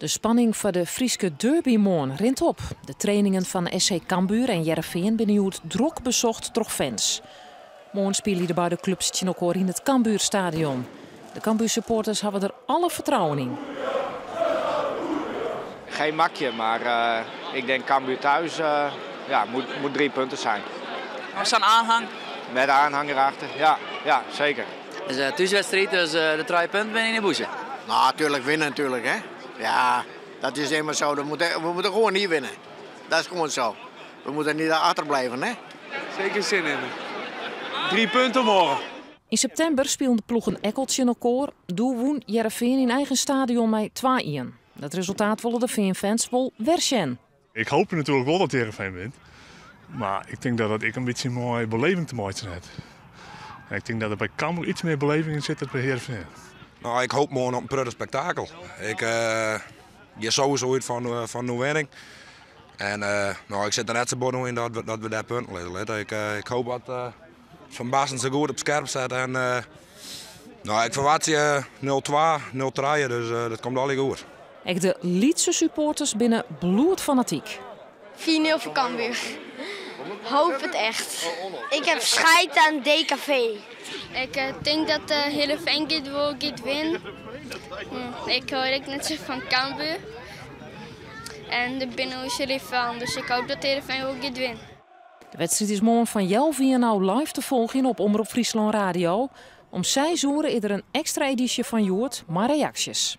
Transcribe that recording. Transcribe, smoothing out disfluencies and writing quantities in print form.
De spanning foar de Fryske derby moarn rint op. De trainingen fan SC Cambuur en Hearrenfean binne hjoed drok besocht troch fans. Moarn spylje de beide klups tsjin elkoar yn it Cambuurstadion. De Cambuur-supporters hawwe der alle fertrouwen yn. Geen makje, maar ik denk Cambuur thuis ja, moet 3 punten zijn. Er staan aanhang? Met aanhang erachter, ja, zeker. Het is een thuiswedstrijd, dus de 3 punten binnen in de bûse. Nou, natuurlijk winnen natuurlijk, hè. Ja, dat is helemaal zo. We moeten gewoon niet winnen. Dat is gewoon zo. We moeten niet achterblijven, hè. Zeker zin in. 3 punten morgen. Yn septimber spilen de ploegen ek al tsjin elkoar. Doe wûn Hearrenfean yn eigen stadion mei 2-1. Dat resultaat wolle de Feanfans wol wer sjen. Ik hoop natuurlijk wol dat Hearrenfean wint. Mar ik tink dat dat ek in bytsje mei beleving te meitsjen hat. En ik tink dat der by Cambuur iets mear beleving yn sit dan by Hearrenfean. Nou, ik hoop moarn op in protte spektakel. Ik gean sowieso út fan de oerwinning. En nou, ik sit der net sa bot yn dat we dêr punten lizze litte. Ik hoop dat Van Basten se goed op skerp set. En nou, ik ferwachtsje 0-2, 0-3, dus dat komt allegear goed. Ek de lytse supporters binne bloedfanatyk. 4-0 voor Cambuur. Hoop het echt. Ik heb schijt aan DKV. Ik denk dat de Heerenveen gaat wel gaat winnen. Ik hoor ik net zo van Cambuur. En de binnen van, dus ik hoop dat Heerenveen wel gaat winnen. De wedstriid is moarn fan healwei ôf live te folgjen op Omrop Fryslân Radio. Om 6 oere is der in ekstra edysje fan Hjoed, mei reaksjes.